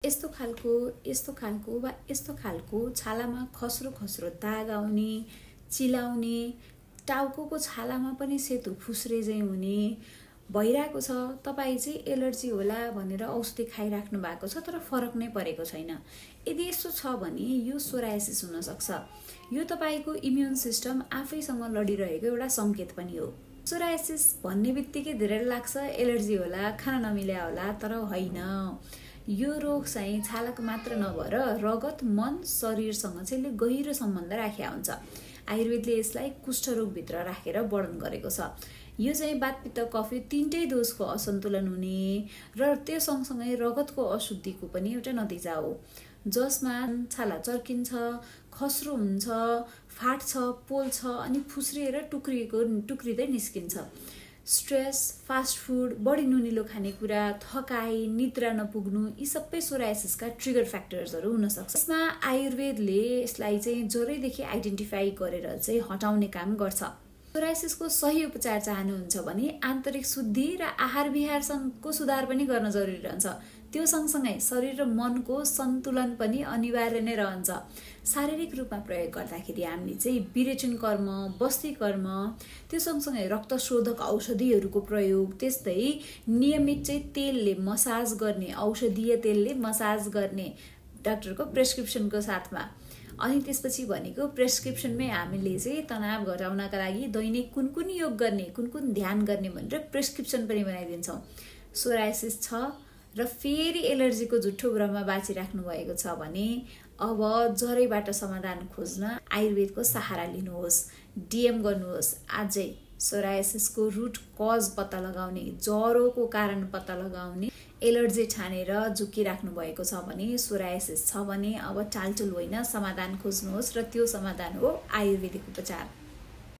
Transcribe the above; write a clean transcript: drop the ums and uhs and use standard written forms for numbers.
यस्तो खालको वा यस्तो खालको छालामा खस्रो खस्रो दाग आउने, चिलाउने, टाउकोको छालामा पनि सेतो फुस्रे चाहिँ हुने भइरहेको छ। तपाईँ चाहिँ एलर्जी होला भनेर औषधि खाइराख्नु भएको छ तर फरक नै परेको छैन। यदि यस्तो छ भने यो सोरायसिस हुन सक्छ। यो तपाईको इम्युन सिस्टम आफैसँग लडिरहेको एउटा संकेत पनि हो। सोरायसिस भन्ने बित्तिकै धेरै लाग्छ एलर्जी होला, खान नमिल्या होला, तर होइन। यो रोग चाहिँ छालाको मात्र नभएर रगत, मन, शरीरसँग चाहिँ गहिरो सम्बन्ध राखेको हुन्छ। आयुर्वेदले यसलाई कुष्ठरोग भित्र राखेर वर्णन गरेको छ। यो चाहिँ वातपित्त कफ तीनटै दोषको असन्तुलन हुने र त्यो सँगसँगै रगतको अशुद्धिको पनि एउटा नतिजा हो, जसमा छाला चर्किन्छ, खस्रो हुन्छ, फाट्छ, पोल्छ अनि फुस्रिएर टुक्रिँदै निस्किन्छ। स्ट्रेस, फास्ट फुड, बढी नुनिलो खानेकुरा, थकाइ, निद्रा नपुग्नु यी सबै सोरायसिसका ट्रिगर फ्याक्टर्सहरू हुन सक्छ। यसमा आयुर्वेदले यसलाई चाहिँ जरैदेखि आइडेन्टिफाई गरेर चाहिँ हटाउने काम गर्छ। सोरायसिसको सही उपचार चाहनुहुन्छ भने आन्तरिक शुद्धि र आहार विहारको सुधार पनि गर्न जरुरी रहन्छ। त्यो सँगसँगै शरीर र मनको सन्तुलन पनि अनिवार्य नै रहन्छ। शारीरिक रूपमा प्रयोग गर्दाखेरि हामीले चाहिँ विरेचन कर्म, बस्ती कर्म, त्यो सँगसँगै रक्तशोधक औषधिहरूको प्रयोग, त्यस्तै नियमित चाहिँ तेलले मसाज गर्ने, औषधीय तेलले मसाज गर्ने डाक्टरको प्रेस्क्रिप्सनको साथमा। अनि त्यसपछि भनेको प्रेस्क्रिप्सनमै हामीले चाहिँ तनाव घटाउनका लागि दैनिक कुन योग गर्ने, कुन ध्यान गर्ने भनेर प्रेस्क्रिप्सन पनि बनाइदिन्छौँ। सोरायसिस छ र फेरि एलर्जीको झुट्ठो भ्रममा बाँचिराख्नु भएको छ भने अब जरैबाट समाधान खोज्न आयुर्वेदको सहारा लिनुहोस्, डीएम गर्नुहोस्। आजै सोरायसिसको रुट कज पत्ता लगाउने, ज्वरोको कारण पत्ता लगाउने, एलर्जी ठानेर झुकिराख्नु भएको छ भने, सोरायसिस छ भने अब टालटुल होइन, समाधान खोज्नुहोस् र त्यो समाधान हो आयुर्वेदिक उपचार।